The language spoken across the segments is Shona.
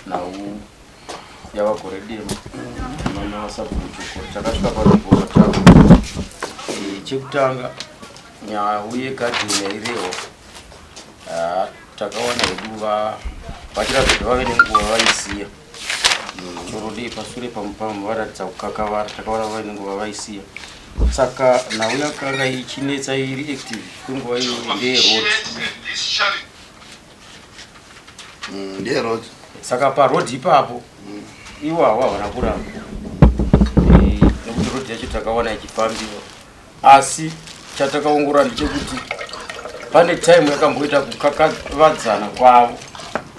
Nhau yavagore dema mwana wasabhuku takasvika panzvimbo patava. Chekutanga, nhau yegadheni yairewa, takawana hedu vachiratidza kuti vave nenguva vaisiya chorodei pasure pamupambo, varatidza kukakavara. Takaona vave nenguva vaisiya, saka nhau yakanga ichinetsa iri active kwenguva iyoyo ndeye road. Ndiye road. Saka paroad ipapo ivo havo havana kuramba, nekuti road yacho takawana ichifambiwa, asi chatakaongorora ndechekuti pane time yakamboita kukakavadzana kwavo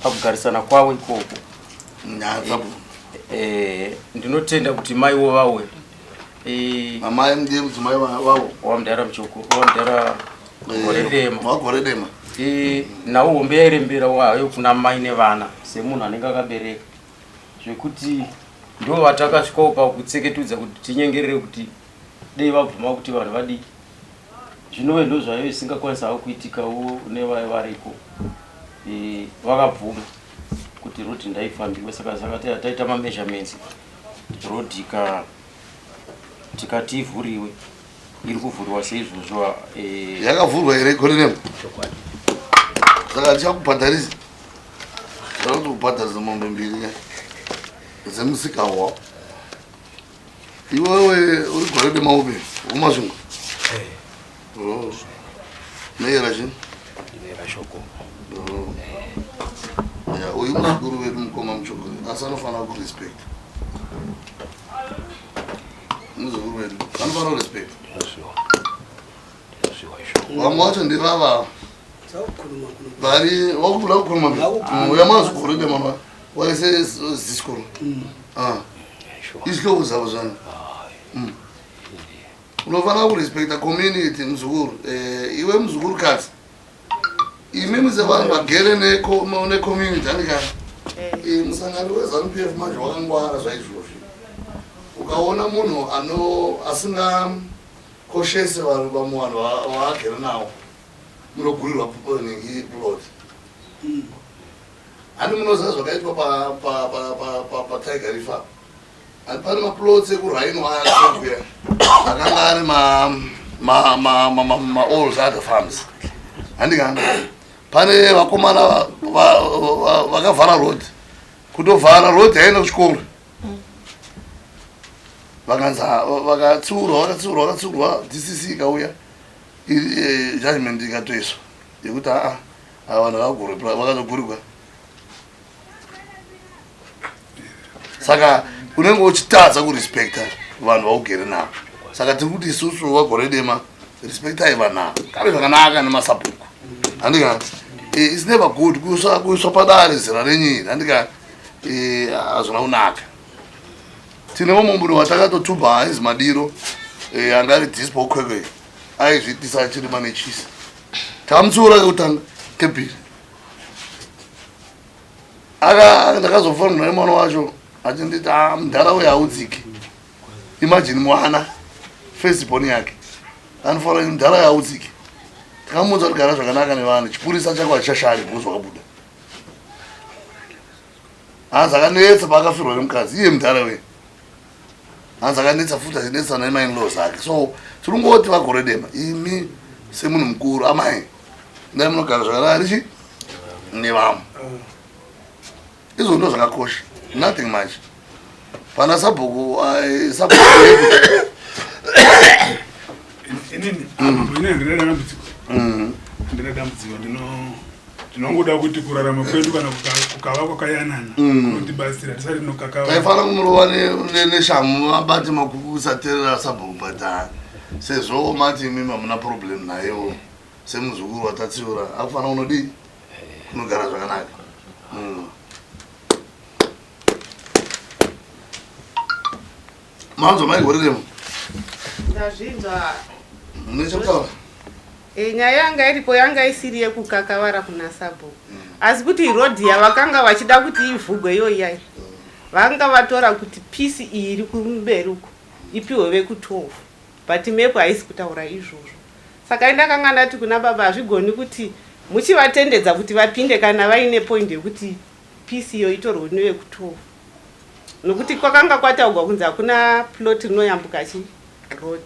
pakugarisana kwavo ikoko. Nyatsa. Ndinotenda kuti maiwo vauya. Amai ndiye mudzimai wavo. Wamudhara Muchoko, wamudhara Goredema. Wagore dema. Nhau hombe yairembera wayo kuna mai nevana semunhu anenge akabereka, zvekuti ndo vatakasvikawo pakutseketudza kuti tinyengerere kuti dei vabvuma kuti vanhu vadiki, zvinove ndo zvaive zvisingakwanisawo kuitikawo nevaya variko. Vakabvuma kuti road ndaifambiwe, saka taita mameasurements, road tikati ivhuriwe, iri kuvhuriwa seizvozvo. Yakavhurwa here, gore dema? Saka tichakubhadharisa, takuti kubhadharisa mombe mbiri dzemusika wa iwewe uri gore dema upi umasvingo? Oh. Neyera chini? Ndinoera Shoko. Oh. Ya, uyu muzukuru wedu, mukoma Muchokori, asi anofanira kurespect muzukuru wedu, anofanira kurespect. Ndinozviwa, ndinozviwa izvo. Vamwe vacho ndivava vari wakuda kukhuluma. Uyamazi ugore dema waise zisikolo. Ah. Sure. Izihlobo zabo zana. Unofanira kurespecta community, muzukuru. Iwe muzukuru kadzi, imimi sevanhu vagere necommunity, handika? Musangano weZANU PF manje wakangwara zvaizvozvi. Ukaona munhu ano asingakoshese vanhu, vamwe vanhu vaagere navo, munogurirwa nhingi plot. Handi munoziva zvakaitwa paTiger Reef apa? Handi pane maplots ekuRhino aya akanga ari ma-old other farms, handika? Pane vakomana vakavhara road, kutovhara road yaenda kuchikoro. Vakanzi vakatsiurwa, vakatsiurwa, vakatsiurwa. DCC ikauya, judgment ikatoiswa yekuti aa, ava vanhu vakatogurirwa. Saka unenge uchitadza kurespecta vanhu vaugere navo. Saka tiri kuti isusu vagore dema, respectai vanhu ava, kave zvakanaka nemasabhuku, handika? It's never good kuiswa padare zera renyiri, handika? Hazvina kunaka. Tine mumwe munhu watakatotubha, ainzi Madiro, anga ari dispo Kwekwe, aizviitisa achirima nechisi. Tamutsiura kekutanga, kepiri. Aka ndakazofonera nemwana wacho achinditi, "Ah, mudhara uyu haudziki." Imagine, mwana first born yake anofanira, "Mudhara uyu haudziki." Takamuudza kuti gara zvakanaka nevanhu, chipurisa chako hachichashandi because wakabuda. Hanzi akanetsa paakafirwa nemukadzi iye mudhara weye, hanzi akanetsa futi achinetsana nemainlaws ake. So tirongoti vagore dema, imi semunhu mukuru, amai, ndai munogara zvakanaka richi nevamwe. Izvo ndo zvakakosha, nothing much. Pana sabhuku, sabhuku yedu. Inini ndine dambudziko, ndine dambudziko, ndino Tinongoda kuti kurarama kwedu kana kukava kwakayanana kunotibatsira tisati tinokakava. Taifanira kumurova neshamhu vabate makuku kusaterera sabhuku but sezvo mati imimi hamuna problem nayewo semuzukuru watatsiura akufanira kunodii kunogara zvakanaka. Manzwa mai Goreremo? Ndazvinzwa. Mune chekutaura? E, nyaya yanga iripo yanga isiri yekukakavara kuna sabhuku asi kuti rodhi yavakanga vachida kuti ivhugwe iyo iyai vanga vatora kuti pisi iyi iri kumberi uko ipiwe veku12 but mepu haisi kutaura izvozvo. Saka indakanga ndati kuna baba hazvigoni kuti muchivatendedza kuti vapinde kana vaine point yekuti pisi iyo itorwe neveku12 nokuti kwakanga kwataurwa kunzi hakuna plot rinoyambuka chi road.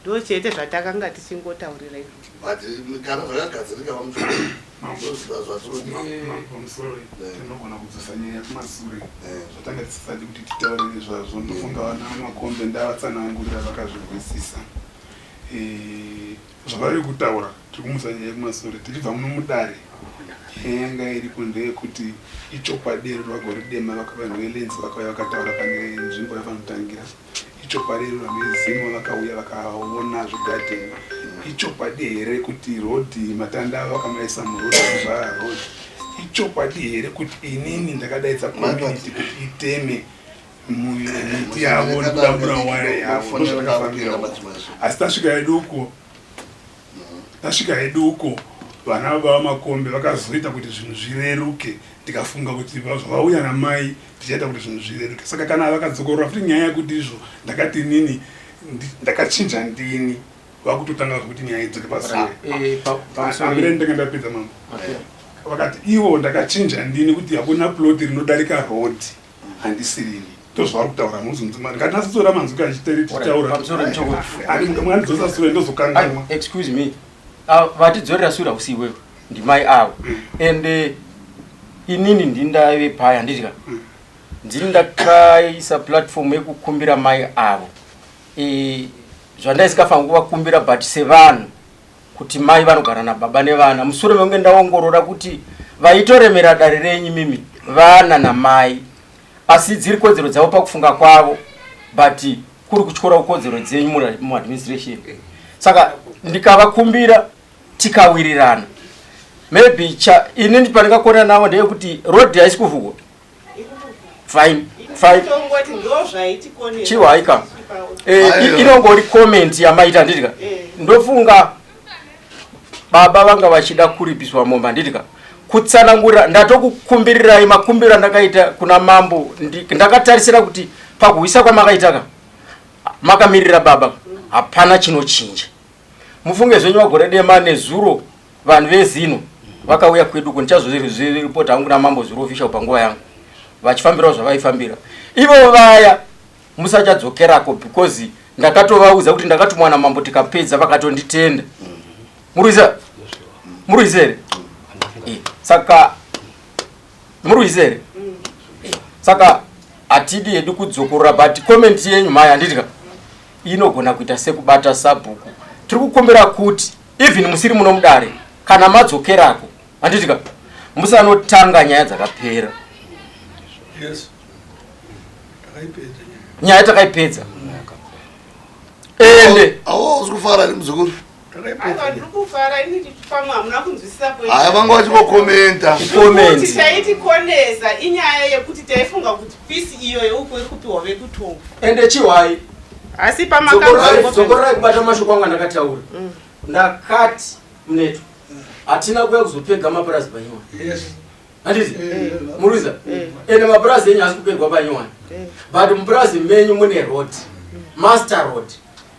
Ndo chete zvatakanga tichingotaurira izvo. But kana zvakagadzirika vamusoro, tinogona kudzosa nyaya kumasure zvatanga tisisadi kuti titaure nezvazvo. Ndofunga vana Makombe ndavatsanangurira vakazvinzwisisa. Zvavari kutaura, tiri kumutsa nyaya yekumasure tichibva muno mudare. Nyaya yanga iripo ndeyekuti ichokwadi here rwaGoridema vanhu veLands vakauya vakataura pane nzvimbo yavanotangira? Ichokwadi here vanhu veZIMA vakauya vakaona zvigadheni? Ichokwadi here kuti rodhi matanda avo vakamaisa murodhi kuvhara rodhi? Ichokwadi here kuti inini ndakadaidza community kuti iteme miti yavo nekudambura waya yavo? Ndozvatakafambira. Asi tasvika hedu uko, tasvika hedu uko, vana baba vaMakombe vakazoita kuti zvinhu zvireruke. Ndikafunga kuti zvavauya namai tichaita kuti zvinhu zvireruke. Saka kana vakadzokorora futi nyaya yekuti izvo ndakati inini ndakachinja ndini, vakutotanga zvekuti nyaya idzoke pasure. Amire ndinge ndapedza, mambo. Vakati ivo ndakachinja ndini kuti hakuna plot rinodarika road, handisirini. Ndozvavari kutaura. Muzunzuma ndikatinasotora manzwi kachiteri tichitaura mwanidzosa sure ndozokanganwa. Excuse me, vatidzorera sure hausi iwewe, ndimai avo. Ende inini ndindaive paya handitya ndini ndakaisa platform yekukumbira mai avo. Zvandaisingafanira kuvakumbira, but sevanhu kuti mai vanogara nababa nevana, mushure mekunge ndaongorora kuti vaitoremera dare renyu mimi vana namai, asi dziri kodzero dzavo pakufunga kwavo, but kuri kutyora kodzero dzenyu muadministration. Saka ndikavakumbira tikawirirana, maybe cha inini pandingakona navo ndeyekuti road haisi kuvhugwa. Fine, fine. Tongoti ndo zvaitikonera. Chiwaika inongori comment yamaita handitya. Ndofunga baba vanga vachida kuripiswa mombe handitya kutsanangurira. Ndatokukumbirirai makumbiro andakaita kuna mambo. Ndakatarisira kuti pakuhwisa kwamakaitaka makamirira baba hapana chinochinja. Mufunge zvenyu vaGoredema, nezuro vanhu vezino vakauya kwedu ko ndichazozviripota hangu kuna mambo zviri official panguva yangu, vachifambirawo zvavaifambira ivo vaya. Musachadzokerako because ndakatovaudza kuti ndakatumwa namambo tikapedza, vakatonditenda. Muruisa, muruise here? Saka muruise here? Saka hatidi hedu kudzokorora, but comment yenyu mai handitya inogona kuita sekubata sabhuku. Tiri kukumbira kuti even musiri muno mudare, kana madzokerako handitika, musanotanga nyaya dzakapera. Yes. Takaipedza nyaya. Nyaya takaipedza ende Awo usi kufara ri muzukuru? Takaipedza Aiwa, nyaya. ndiri kufara ini. Pamwe hamuna kunzwisisa point. Haya, vanga vachingokomenta. Comment. Kuti chaitikonesa inyaya yekuti taifunga kuti pisi iyo yeuko iri kupiwa vekutonga. Ende chihwai Asi dzokororai kubata mashoko angu andakataura. Ndakati muneto hatina kuya kuzopega mapurazi panyowani. Handiti muruza? Ende mapurazi enyu asi kupegwa panyowani, but mupurazi menyu mune road, master road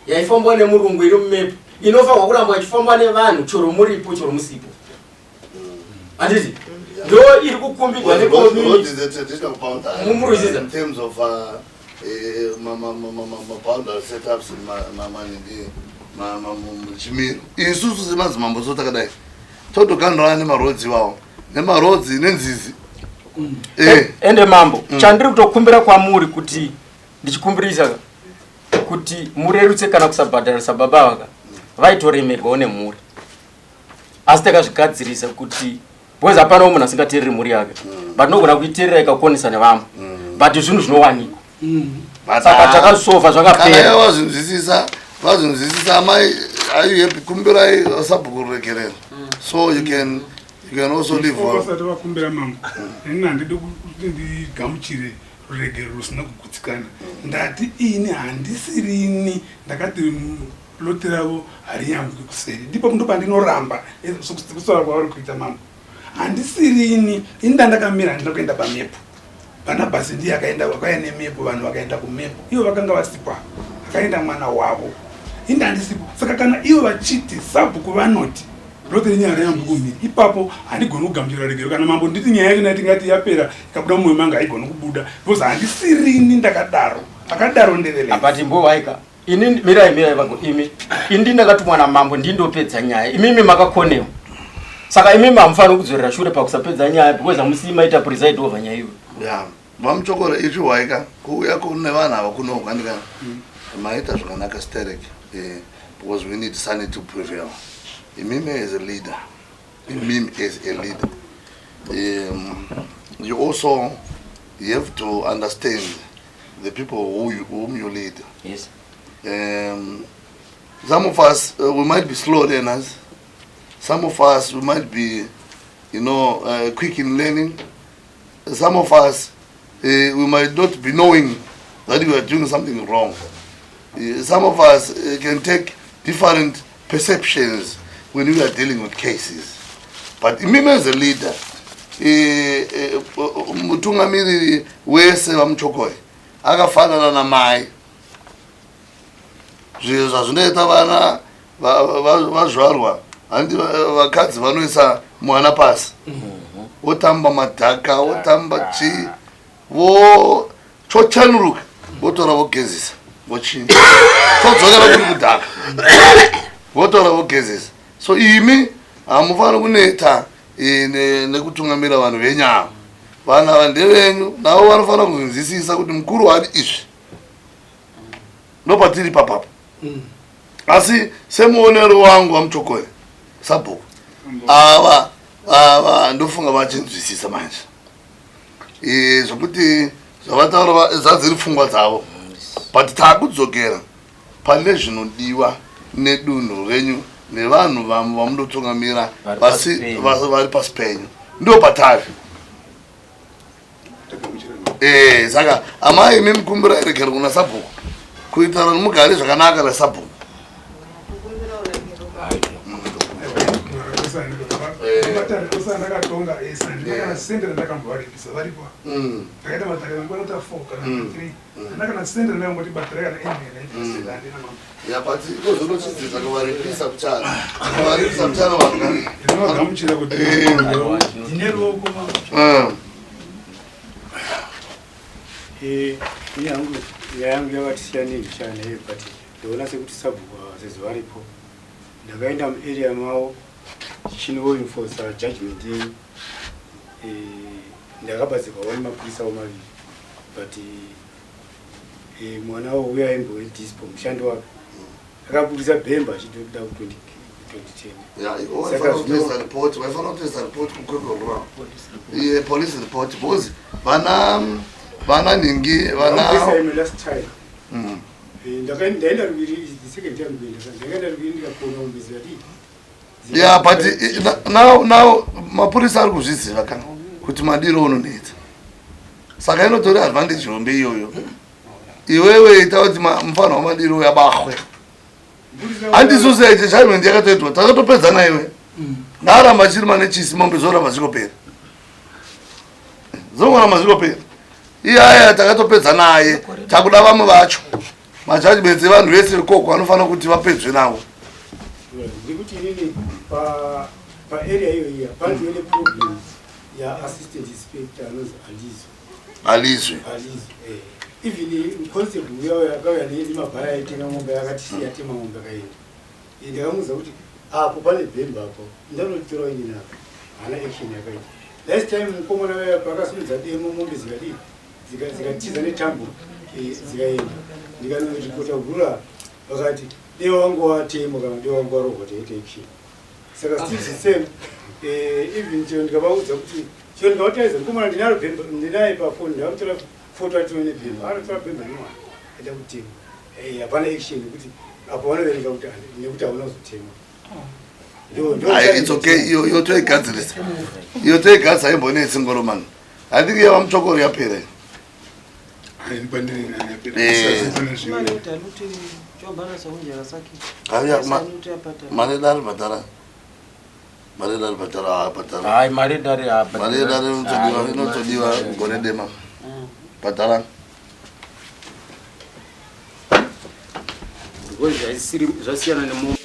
yaifambwa nemurungu iri mumepu, inofanirwa kuramba ichifambwa nevanhu chero muripo chero musipo, handiti? Ndo iri kukumbirwa Road necommunity. is a traditional boundary. Mumuruziza. In terms of ma boundary setups, chimiro isusu semadzimambo so takadai totoganhurana nemarodzi iwawo, nemarodzi nenzizi. Ende mambo, chandiri kutokumbira kwamuri kuti ndichikumbirisa kuti murerutse kana kusabhadharisa baba vaka vaitoremerwawo nemhuri. Asi takazvigadzirisa kuti because hapana munhu asingateereri mhuri yake, but nogona kuiteerera ikakonesa nevamwe, but zvinhu zvinowanikwa. Saka takazvisova. Kana zvakapera. Ivo vazvinzwisisa, vazvinzwisisa. Amai, are you happy? Kumbirai sabhuku ruregerero so you can also live well. Vasati vakumbira, mambo, ini handidi kuti ndigamuchire ruregero rusina kugutsikana. Ndati ini handisirini ndakati loti ravo harinyambwi kuseri. Ndipo ndo pandinoramba kutaura kwavari kuita, mambo. Handisirini ini ndandakamira, handina kuenda pamepu. Bhanabhasi ndiye akaenda, vakauya nemepu, vanhu vakaenda kumepu, ivo vakanga vasipo, akaenda mwana wavo, ini handisipo. Saka kana ivo vachiti sabhuku vanoti loti renyu hariyambi kumhiri, ipapo handigoni kugamuchira regero. Kana mambo nditi nyaya yacho natingati yapera, ikabuda mumwoyo mangu, haigoni kubuda because handisirini ndakadaro. Akadaro ndevelei. But mbowaika ini, mirai, mirai vago imi. Ini ndakatumwa namambo, ndindopedza nyaya. Imimi makakonewa, saka imimi hamufaniri kudzorera shure pakusapedza nyaya because hamusi maita preside over nyaya iyoyo. Ya, VaMuchokoro, ichiwaika kuuya kune vanhu ava kunoku andika maita zvakanaka sterek, because we need sanity to prevail. Imimi as a leader, imimi as a leader, you also, you have to understand the people whom you lead. Some of us, we might be slow learners. Some of us, we might be quick in learning. Some of us, we might not be knowing that we are doing something wrong. Some of us can take different perceptions when we are dealing with cases. But imimi as a leader, mutungamiriri wese, VaMuchokoi, akafanana namai. Zvinhu zvazvinoita, vana vazvarwa, handi vakadzi vanoisa mwana pasi, wotamba madhaka, wotamba chii, vo chochanuruka, votora, vogezisa, vochinja, chodzokera kuri kudhaka, votora, vogezisa. So imi hamufaniri kuneta nekutungamira vanhu venyama. Vanhu ava ndevenyu, navo vanofanira kuzvinzwisisa kuti mukuru wadi izvi. Ndopatiri papapo. Asi semuonero wangu, VaMuchokore, sabhuku ava ndofunga vachinzwisisa manje. Zvokuti zvavataura zvadziri pfungwa dzavo, but taakudzokera pane zvinodiwa nedunhu renyu nevanhu vamwe vamunotungamira. Vari pasi penyu. Vari pasi penyu, ndo patari. Saka amai, imi mukumbira regero kuna sabhuku kuitira kuti mugare zvakanaka nasabhuku. Matare ndakatonga ese, handina kana sende randakambovaripisa varipo. Ndakaita matare mangwanata 4 kana 3, handina kana sende randakamboti batare kana ene, handina, mama. Ya, but ikozonochidzidza kuvaripisa kuchana, kuvaripisa kuchana vanhu. Ndinogamuchira kuti Ndine ruoko, mama. Ini hangu nyaya yangu yakati siyanei zvichana naye, but ndaona sekuti sabhuku sezvo varipo, ndakaenda muarea mavo tichinoenforca judgment yenyu. Ndakabatsirwawo nemapurisawo maviri, but mwana wo uya aimbove dispo, mushandi wake akabudisa bhemba achitoda kutonditema. Ya, waifanira kutoisa report, waifanira kutoisa report kuKwekwe, iye police report, because vana nhingi vana Imwe last time ndaenda ruviri, the second time kuenda, ndakaenda ruviri, ndikakona kumbezi ati Ya, but now mapurisa ari kuzviziva kana kuti madiro unonetsa, saka inotori advantage hombe iyoyo. Iwewe ita kuti mufanwa wamadiro yabahwe. Handisusu judgment yakatoitwa, takatopedza naiwe. Ndaramba chirima nechisi, mombe zoramba zvikopera, zongoramba zvikopera. Iyaya takatopedza naye, takuda vamwe vacho. Majudgments evanhu vese ikoko vanofanira kuti vapedzwe navo. Ndikuti inini paarea iyo iya pandiwe neproblem yaassistant inspector anonzi Alizo. Alizwe. Alizo, eh. Even constable uya uya akauya nemabhara aitenga mombe, akatisiya atema mombe akaenda. Ndakamuudza kuti apo pane bhemba apo, ndanotora inini apa, haana action yakaita. Last time mukomana uya paakasimudza demo, mombe zikadii, zikatiza netambo, zikaenda. Ndikanoripota gura, vakati dei wangu watemwa kana dei wangu warohwa, taita action. Saka still the same. Eh, even chero ndikavaudza kuti chero ndikavataridza mukomana ndinaro bhemba ndinaye pafoni ndakamutora foto atione bhemba anotora bhemba nemwana aida kutema. Eh, hapana action yekuti apo vanoverenga kuti nekuti hauna kuzotema. Hayi, it's okay iyo iyo toigadzirisa iyo toigadzirisa imbonetsi ngoromani i think yava mutsvokoro yapera mari dare bhadhara mari dare bhadhara bhadhara hayi mari dare mari dare inotodiwa inotodiwa gore dema bhadhara because zvasiyana nemombe.